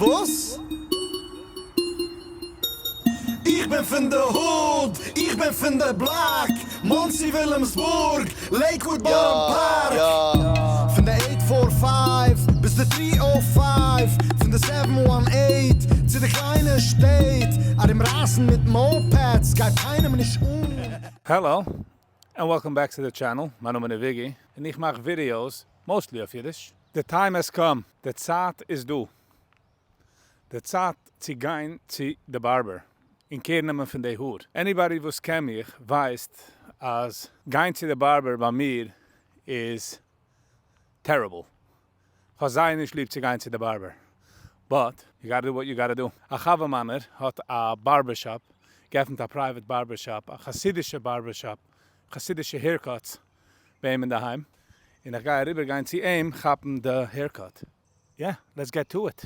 וואס? איך בין פון די hood, איך בין פון די בלאק, מאנסי ווילימסבורג, לעיקוואוד בארא פארק, פון די eight four five ביז די three o five, פון די seven one eight צו די קליינע שטעט, ארום רייסן מיט mopeds גייט קיינעם נישט אן. Hello and welcome back to the channel, מיין נאמען איז וויגי און איך מאך ווידיאוס mostly אויף אידיש. The time has come, די צייט איז דא, די צייט צו גיין צו די barber און care נעמען פון די האר. Anybody וואס קען מיך ווייסט אז גיין צו די barber ביי מיר איז terrible. כ'האב זייער נישט ליב צו גיין צו די barber. But you gotta do what you gotta do. א חבר מיינער האט א barber shop, געעפנט א private barber shop, א חסידישע barber shop, חסידישע haircuts ביי אים אינדערהיים, און איך גיי אריבער גיין צו אים כאפן די haircut. Yeah, let's get to it.